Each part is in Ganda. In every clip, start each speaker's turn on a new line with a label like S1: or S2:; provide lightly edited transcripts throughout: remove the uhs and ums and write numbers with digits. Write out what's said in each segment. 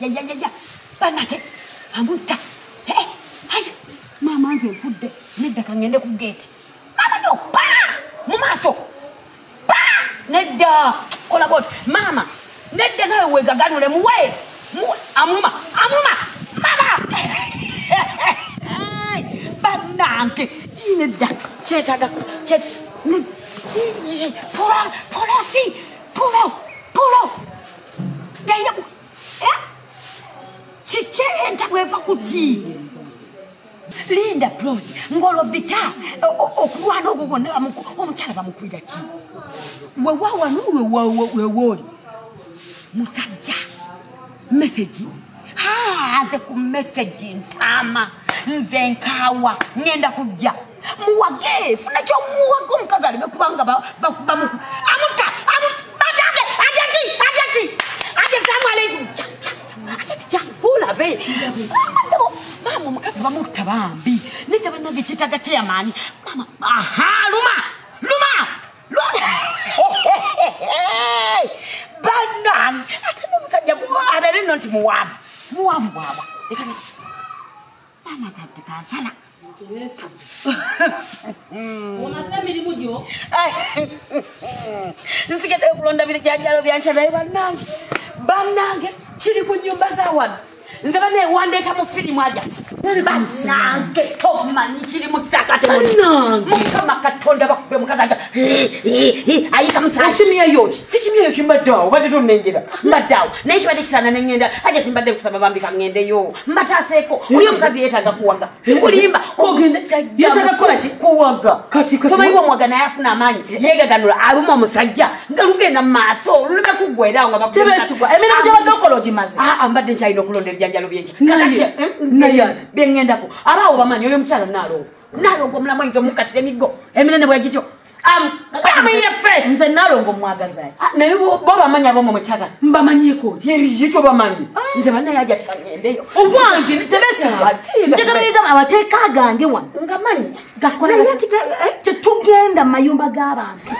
S1: Ya banake amuta. Haya mama nze nfudde nedda kangende ku gate. Mama no pa mu maaso pa nedda kola bot mama nedda nawe wegaganule muwe amuluma amuluma mama. Banange nedda kyetaaga polosi polo polo gaina chiche entabweva kuti Linda Prosi ngolo vita okulwana ogwo gwonna omukyala bamukwira ki wewawa nuwewewooli musajja message nze ku message ntama nze nkaawa ngenda kujja muwage funa kyomuwaga omukazi aleme kubanga bamuku amuta amuta ajati ajati ajati salamu aleikum ajati jankulabe mama omukazi bamutta bambi nedda bannange kyetaaga chairman mama aha luma luma bannange ate n'omusajja abeere nno nti muwaavu muwaavu bwaba leka mama kati kansala
S2: Omaze emirimu gyo?
S1: Nsigedde okulonda bijjanjalo byankya naye bannange bannange kiri ku nnyumba za wano nze banne wandeeta mu firimu ajati bannange tomanyi kiri mu kisakate mukama Katonda bakube mukazi aga ayika musaayi
S2: Okimyeyo ki?
S1: Sikimyeyo kimbadde awo obadde tonnengera mbadde awo naye kibadde kisaana ne ŋŋenda ajati mbadde nkusaba bambi kaŋŋendeyo mbataaseeko oli omukazi yeetaaga kuwaga sikulimba
S2: Yeetaaga kukola ki?
S1: Kuwaga
S2: Kati
S1: tomanyi bw'omuwaga naye afuna amaanyi yeegaganula aluma omusajja nga lugenda mu maaso luleme kuggwera awo nga
S2: Tebeesigwa emirimu gy'obadde okola ogimaze?
S1: Mbadde nkyalina okulonda ebijjanjalo byenkya
S2: Naye ate
S1: byeŋŋendako abaawo bamanyi oyo omukyala Naalongo Naalongo omulamu ayinza omukkatira emiggo eminene bwe gityo amuyefe
S2: nze Naalongo mwagazayo
S1: naye bo bamanyi ab'omwo mu kyagati
S2: mbamanyiiko ki?
S1: Yityo bamanyi nze bannaye ajja tikaŋŋendeyo
S2: obwange tebeesigwa njagala yegamba amateeka gange wano
S1: nga manyi
S2: gakola tetugenda mu mayumba g'abantu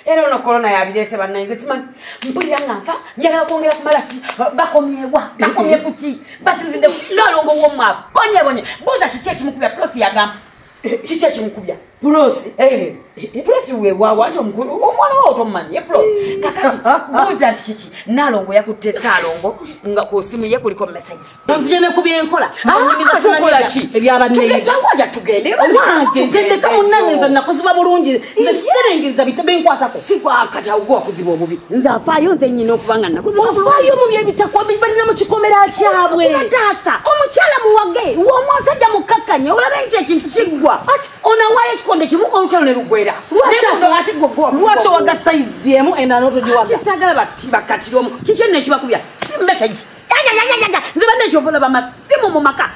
S1: era ono korona yabireese bannaye nze simanyi mpulira nga nfa njagala kwongera kumala ki bakomyewa bakomye ku ki basinzidde Naalongo w'omu abonyebonye buuza kiki ekimukubya Prosi yagamba kiki ekimukubya
S2: Prosi
S1: Prosi weewaawo anti omukulu omwana waawo tomumanyi ye Prosi kakati buuza nti kiki Naalongo yakutte Ssaalongo nga ku ssimu ye kuliko message
S2: onzije ne ku byenkola
S1: tukola ki
S2: ebyabanneejangu
S1: aja tugende
S2: wange nze ndeka munnange nze nakuzibwa bulungi nze sirengeza benkwatako
S1: sikwakati awo gwe wakuzibwa obubi nze afaayo nze nnyina okuba nga nakuzibwa
S2: ofaayo mu byebitakwa balina mu kikomera kyabwe
S1: kubataasa omukyala muwage w'omusajja mukkakkanye olabe nti ekintu kiggwa ono awaayo ekikonde kimu olutalo ne luggwera
S2: lwaki owaga sayizi emu endala n'otogiwaga
S1: kisaagala bakkatire omu kiki nno ekibakubya si message nze banne ekyova olaba amasimu mu maka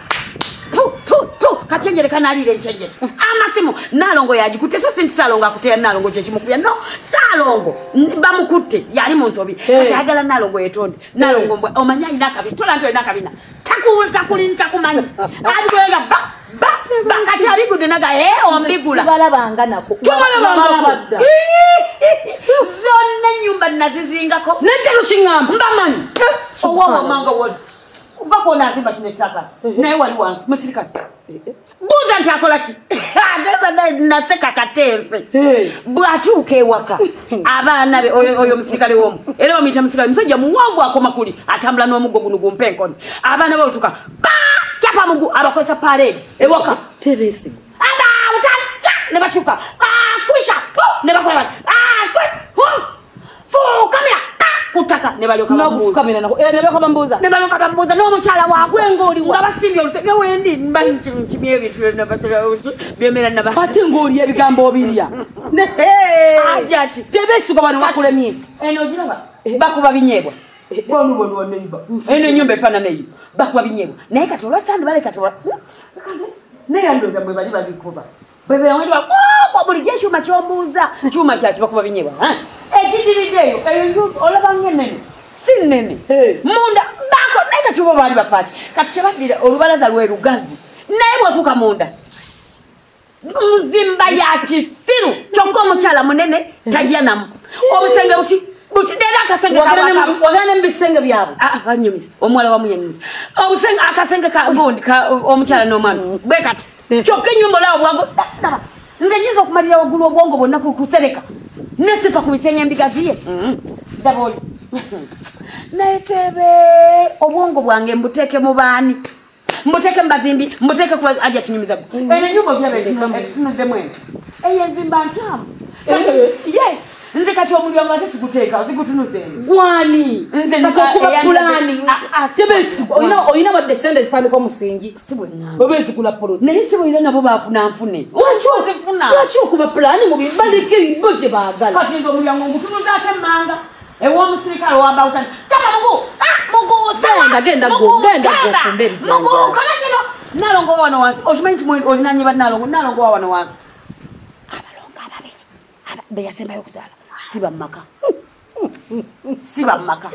S1: kati enjere kanaliira enkyenjere amasimu Naalongo yagikutte so si nti Ssaalongo akuteya Naalongo kyekimukubya no Ssaalongo bamukutte yali mu nsobi kati ayagala Naalongo yetonde Naalongo mbwe omanyi alina akabina tola nti olina akabina takumanyi abigwega ba kati abigudde naga ombigula
S2: sibalabanga nako
S1: tobalabangako zonna ennyumba nazizingako
S2: nedda tokiŋŋamba
S1: mbamanyi owawamanga wali vakuona azimba kino ekisakati naye wali wansi musirikale buuza nti akola ki naseka katenfe bw'atuuka ewaka abaana be oyo musirikale w'omu era bamuyita musirikale musajja muwanvu akoma kuli atambula n'omuggo guno gumpa enkoni abaana be olutuuka kyapa mugu abakozesa paleedi ewaka
S2: tebeesigwa
S1: ne bakyuka kwisha ne bakola bati fukamira ku ttaka ne balyoka
S2: bambuuza
S1: ne balyoka bambuuza n'omukyala waabwe nga basimbye oluse ne wendi mba nkimye ebintu byemera naba
S2: ate ng'oli ebigambo obirya
S1: aja ati
S2: tebeesigwa bano bakulemye
S1: eno ogiraba bakuba binyeebwa bonu bonu waneiba eno ennyumba efaanana eyo bakuba binyeebwa naye kati olwasandi bale kati naye andooza bwe bali babikuba bulijjo ekyuma kyombuuza kyuma kyaki bakuba binyeebwa ekidiridde eyo eyo olaba ng'ennene si nnene munda bako naye kati bo baali bafaaki kati kyebaddira olubalaza lwe lugazi naye bw'otuuka munda muzimba ya kisiru kyokka omukyala munene tajja namu obusenge buti Butidera akasenge
S2: wagana mbisenge byabo.
S1: Banyumiza. Omuwala wamu yanyumiza. Obusenge akasenge ka gondi ka omukyala n'omwami. Bwe kati. Kyokka ennyumba olaba bwangu. Nze nyinza okumalira waggulu obwongo bwonna kusereka. Nesifa ku bisenge embigaziye. Ndaba oyo. Naye Teebe obwongo bwange mbuteeke mu baani. Mbuteeke mu bazimbi, mbuteeke ku ajja kinyumiza gwe. Eno ennyumba ogiraba etunuddemu eno. Eyo enzimba nkyamu. Ye. Nze kati omulyango ate siguteeka, sigutunuza eno.
S2: Gwani?
S1: Nze
S2: okuba pulaani. Tebeesigwa. Olina wadde ssente zitandika omusingi.
S1: Si bwe ŋŋamba.
S2: Oba ezigula poloti.
S1: Naye si bwe nabo baafuna nfune. Lwaki ozifuna?
S2: Lwaki okuba pulaani mu baleke bo gye baagala?
S1: Kati nze omulyango ngutunuza ate mmanga. Ew'omusirikale owambawutani. Kama mugu! Mugu!
S2: Genda, genda gwo, genda gwo ofumbe ebijanjaalo.
S1: Mugu! Kola kino! Nalongo wa wano wansi. Okimanyi nti olinaanye ba Nalongo? Nalongo wa wano wansi. Abalongo ababiri be yasembayo okuzaala siba mu maka. Siba mu maka.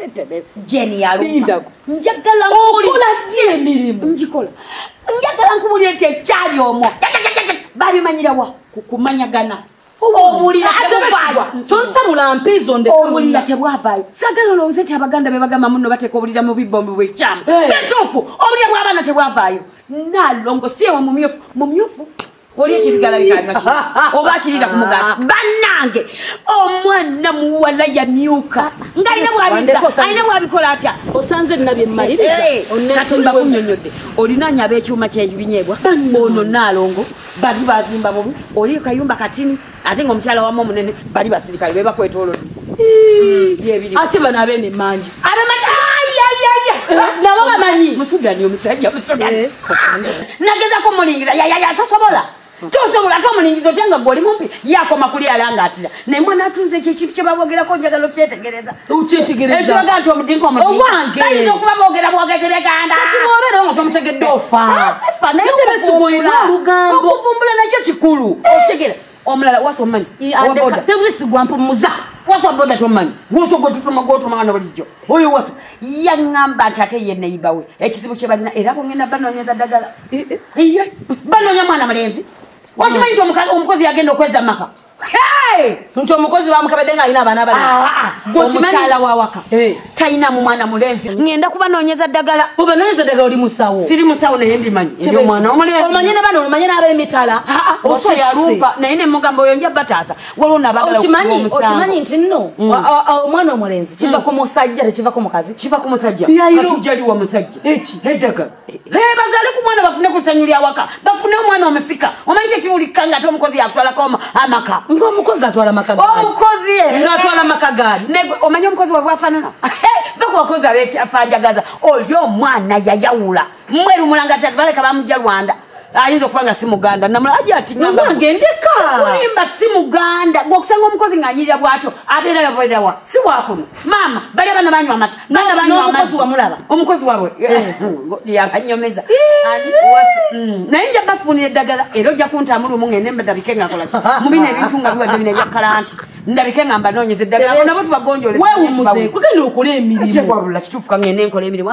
S1: Jeni yalumba. Njagala
S2: nkubuulire. Okola ddi emirimu?
S1: Ngikola. Njagala nkubuulire nti ekyali omwo. Babimanyira wa? Ku kumanyagana. Obulira tebuvaayo.
S2: Tonsabula mpizo ndeka.
S1: Obulira tebwavaayo. Saagala olowooze nti Abaganda be bagamba muno bateeka obulira mu bibombi bwekyamu. Bituufu. Obulira bw'abaana tebwavaayo. Nalongo si ewa mumyufu. Mumyufu. Oli ekibigala bikanywa kino. Oba akirira ku mugaati. Bannange omwana muwala yamyuka. Nga alina bw'abizza, alina bw'abikola atya?
S2: Osanze nina bye mmaliriza.
S1: Kati mbakunnyonnyodde. Olinaanye ab'ekyuma ky'ebinyeebwa. Ono Nalongo bali bazimba bubi. Oli kayumba katini ate ng'omukyala wamu omunene bali basirikale be bakwetoolodde. Byebiri.
S2: Ate bano abeene emmanju.
S1: Abemanyi
S2: nabo bamanyi.
S1: Musudani omusajja Musudani. Nagezaako mulingiza yayaya tosobola. Tosobola ate omulingiza otya nga gwe oli mumpi yakoma kuli alangaatira. Naye mwana atunze ekyo ekintu kye babogerako njagala okyetegereza.
S2: Okyetegereza.
S1: Ekiraga nti omudinka omudinka.
S2: Owange.
S1: Bayinza okuba boogera bwogezi Beganda.
S2: Kati bw'obeera nga tomutegedde ofa.
S1: Sifa naye
S2: Tebeesigwa olina olugambo.
S1: Okuvumbula nakyo kikulu. Okitegera. Omulala wasa omumanyi.
S2: Tebeesigwa mpumuza.
S1: Wasa boda tomumanyi. Wasa gwe tutuma gw'otuma wano bulijjo. Oyo wasa. Yaŋŋamba nti ate ye neighbor we. Ekizibu kye balina era bongenda banoonyeza ddagala. Iye. Banoonya mwana mulenzi. Okimanyi nti omukozi yagenda okwezza amaka.
S2: Nti omukozi bamukabedde ng'alina abaana abali.
S1: Omukyala w'awaka talina mu mwana mulenzi. Ŋŋenda kubanoonyeza ddagala.
S2: Obanoonyeza ddagala oli musawo.
S1: Siri musawo naye ndimanyi. Eby'omwana omulenzi.
S2: Omanye ne bano omanye n'ab'emitala.
S1: Oso yalumpa naye ne mugamba oyo nja bataasa. Waliwo n'abaagala okusiba omusango.
S2: Okimanyi nti nno omwana omulenzi kiva ku musajja tekiva ku mukazi.
S1: Kiva ku musajja. Kati ojja wa musajja.
S2: Eki?
S1: Eddagala. Bazaale ku mwana bafune ku ssanyu ly'awaka. Bafune omwana omusika. Omanyi ki ekiwulikika ng'ate omukozi yakutwalako amaka.
S2: Ng'omukozi atwala amaka gaali.
S1: Omukozi ye.
S2: Ng'atwala amaka gaali.
S1: Omanyi omukozi wabwe afaanana? Va ku bakozi ab'ekyafanjagaza. Oyo omwana yayawula. Mweru mulanga ati baleka bamujja Rwanda. Ayinza okuba nga si Muganda. Namula ajja ati ngamba.
S2: Ngwange ndeka.
S1: Kulimba si Muganda. Gw'okusanga omukozi ng'anyirira bw'atyo abeera yabeera wa? Si wa kuno. Maama bali abaana banywa amata. Baana banywa amazzi.
S2: N'omukozi wamulaba.
S1: Omukozi waabwe. Yabanyomeza. Naye nja bafuunira eddagala era ojja kuntaamu lumu ngende ndabike nga nkola ki. Mu bino ebintu nga biwadde bino ebya kalanti. Ndabike nga mbanoonyeza eddagala. Nabo tubagonjoole.
S2: Weewummuze kugenda okola emirimu.
S1: Kyewabula kituufu ka ngende nkola emirimu.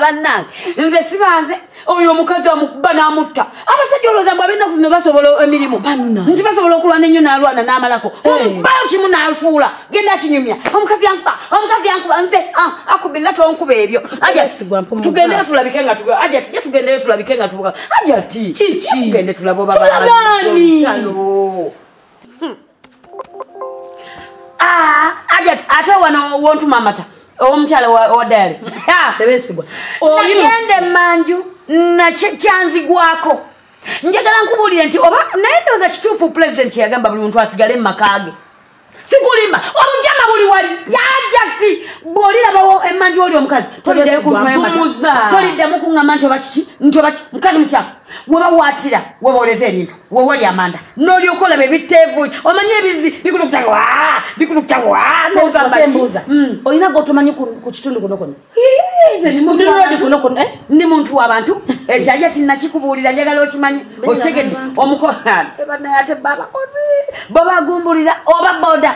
S1: Bannange nze sibanze. Oyo omukazi amukuba n'amutta. Abasajja olowooza mbu ab'ennaku zino basobola emirimu. Nti basobola okulwana ennyo n'alwana n'amalako. Omubayo kimu n'afuula. Genda akinyumya. Omukazi yankuba, omukazi yankuba nze akubira tonkuba ebyo. Aja tugendeyo tulabike nga tuga. Aja tujje tugendeyo tulabike nga tubuka. Aja ti.
S2: Kiki?
S1: Tugende tulabe oba
S2: Tulabani.
S1: Aja ate wano wontuma amata. Omukyala wa dayali.
S2: Tebeesigwa.
S1: Nagenda emmanju kyanzigwako. Njagala nkubuulire nti oba naye ndowooza kituufu pulezidenti kye yagamba buli muntu asigale mu maka ge. Sikulimba obujama buli wali yajja ti bw'olirabawo emmanju oli omukazi toliddayo kuntumayo toliddamu kuŋŋamba nti oba kiki nti oba mukazi mukyafu. Weba waatira webooleza ebintu wewali amanda n'olyoka olaba ebiteevu omanyi ebizzi bikulukuta wa bikulukuta wa
S2: mbuuza olina gw'otomanyi ku kitundu kuno kuno.
S1: Ndi muntu w'abantu ekyaja tinnakikubuulira njagala okimanyi okitegedde omukonaye ate babakozi bo bagumbulira oba boda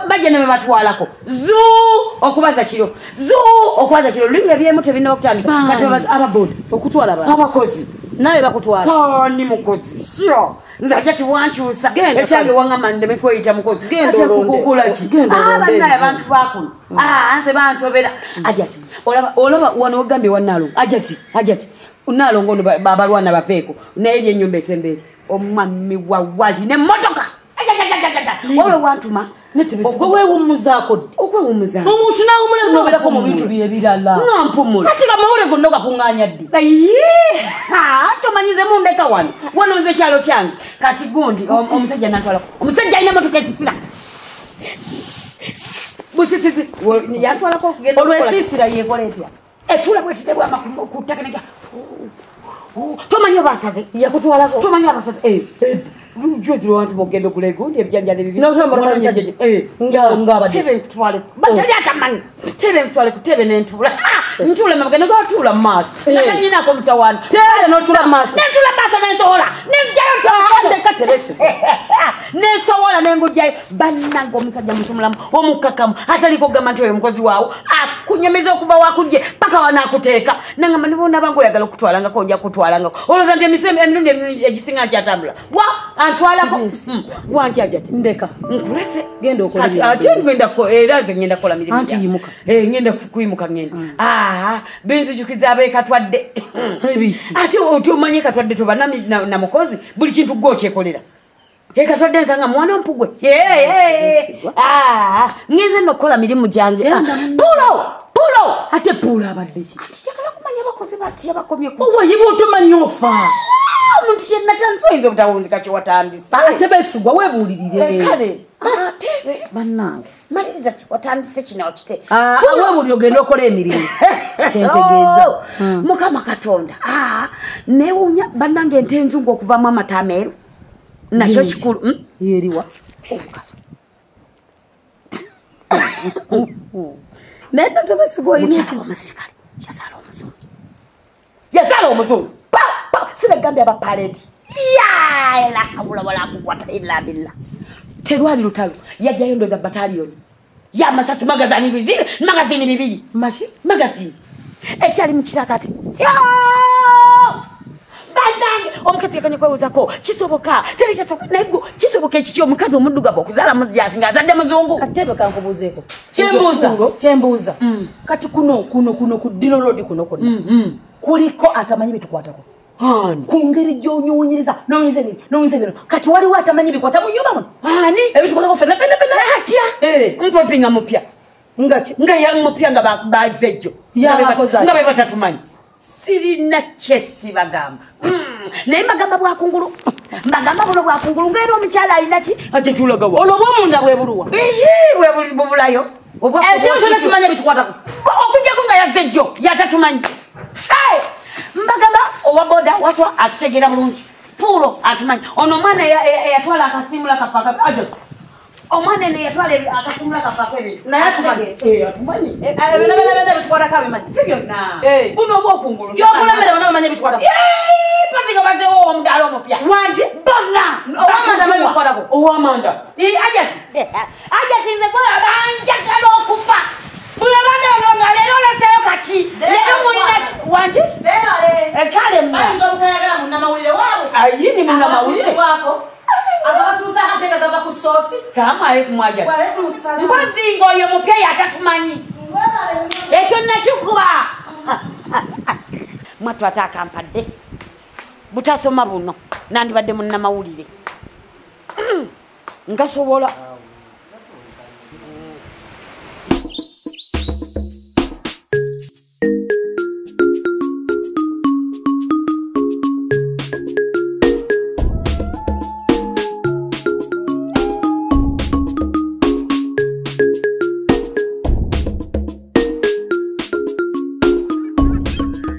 S1: bajja ne bebatwalako zuu okubaza kiro zuu okubaza kiro lulimi ebyemu tebinnaba kutandika kati ababoda
S2: okutwala
S1: abakozi
S2: nawe bakutwala.
S1: Ni mukozi. Sio. Nze Hajati wankyusa ekyange wangamba ndeme kweyita mukozi ate kukola ki? Bannaye abantu bakuno nze bansobera. Hajati olaba wano ogambye wa Nalongo. Hajati Nalongo ono babalwana baveeko naye eri ennyumba esemba eri omwami wawali n'emmotoka. Wabula wantuma
S2: gwe weewummuzaako ddi?
S1: Okwewummuzaako
S2: omuntu n'awummula n'obeerako mu bintu byebirala
S1: nga mpumula.
S2: Ate amawulire gonna gakuŋŋaanya ddi?
S1: Tomanyize mundeka wano wano nze kyalo kyange. Kati gundi omusajja nantwalako omusajja alina emmotoka esisira busisizi yantwalako okugenda
S2: olwesiisira yeekola etya?
S1: Etula bwetitebwama ku ttaka nega tomanyi obasaze
S2: yakutwalako
S1: tomanyi abasaze juzi lwantu bogenda okula egundi ebijanjalo ebibi tebe nkutwaleko batali atamanyi tebe nkutwaleko tebe nentula ntula mabega negatuula mu maaso natanyinako mutawaana
S2: tebe n'otula mu maaso
S1: nentula mu maaso nensowola nenzijayo
S2: ndeka tebesi
S1: nensowola nengujjayo. Bannange omusajja muntu mulamu omukakamu ataliko kugamba nti oyo omukozi waawo akunyumiza okuva wakujje paka wanaakuteeka. Nangamba nibonaba oyagala okutwalangako nja kutwalangako olowooza nti emirundi egisinga nkyatambula wa antwalako wanti Hajati
S2: ndeka
S1: nkulese
S2: genda okole
S1: ate ngenda era nze ngenda kukola mirimu
S2: anti yimuka
S1: ngenda kuyimuka ngenda binzijukiza abeekatwadde ate otomanye katwadde toba na mukozi buli kintu gwe okyekolera ekatwadde nsanga mwana mpugwe ngenze nnokukola mirimu gyange. Pulo
S2: ate pulo abadde ki?
S1: Ati njagala kumanya abakozi batya bakomye ku
S2: owayiba otomanyi ofa
S1: omuntu kyenatandise oyinza obutawunzika kyewatandise.
S2: Ate besigwa weebuulirire
S1: kale tebe
S2: bannange
S1: maliriza watandise kino okite
S2: weebuulire ogenda okola emirimu kyentegeeza.
S1: Mukama Katonda neewuunya bannange ente enzungu okuvaamu amata ameeru nakyo kikulu.
S2: Yeriwa naye nno tebesigwa olina
S1: ekizibu. Omusirikale yazaala omuzungu sibagambye abapaledi la hawula wala quwwata illa billah. Terwali lutalo yajjayo ndoza bataliyoni y'amasasi magazini bibiri magazini ekyali mu kirakati bannange omukazi yakanye kwebuuzako kisoboka teri kyasoboka naye gwe kisoboka ekiki omukazi omuddugavu okuzaala mujasi ng'azadde muzungu.
S2: Katebe kankubuuzeeko kyembuuza kati kuno ku Dino Road kuno konna kuliko atamanyi bitukwatako ku ngeri gy'onyunyiriza n'onyunyiriza ebino n'onyunyiriza ebino kati waliwo atamanyi bikwata mu nnyumba muno
S1: ani
S2: ebitukwatako ffenna
S1: atya mpozi nga mupya nga mupya nga bazejjo nga be batatumanyi sirina kyesi bagamba naye mbagamba bwakungulu mbagamba buno bwakungulu ngaera omukyala alina ki ate tulagawa
S2: olwo bwomunda bwe buluwa
S1: bwebubulayo
S2: ekintu kyonna kimanya bitukwatako
S1: okujjako nga yazze jjo yatatumanyi. Mbagamba owa boda waswa atutegeera bulungi pulo atumanyi ono omwana eyatwala akasimula kafaaka omwana eno eyatwala akasimula kafaako ebintu
S2: naye atumanyi ebinabinabina bitukwatako abimanyi
S1: si byonna buno obwokungulu
S2: gyokulemera bonna bamanyi ebitukwatako
S1: pasi nga bazeewo omudaala omupya
S2: wangi
S1: bonna
S2: owamanda amanyi ebitukwatako
S1: owamanda Hajati nze gwe banjagala okufa buli abanda bano nga leero oleseeyo kaki leero mulina wangi kale
S2: mmayinza obutayagala munnamawulire waabwe
S1: ayi ni munnamawulire
S2: agabatuusa ate nga gava ku ssoosi.
S1: Salaamu alaikum Hajati mpozi ng'oyo mupya yatatumanyi ekyo nakikuba mwattu ate akampadde butasoma buno nandibadde munnamawulire ngasobola.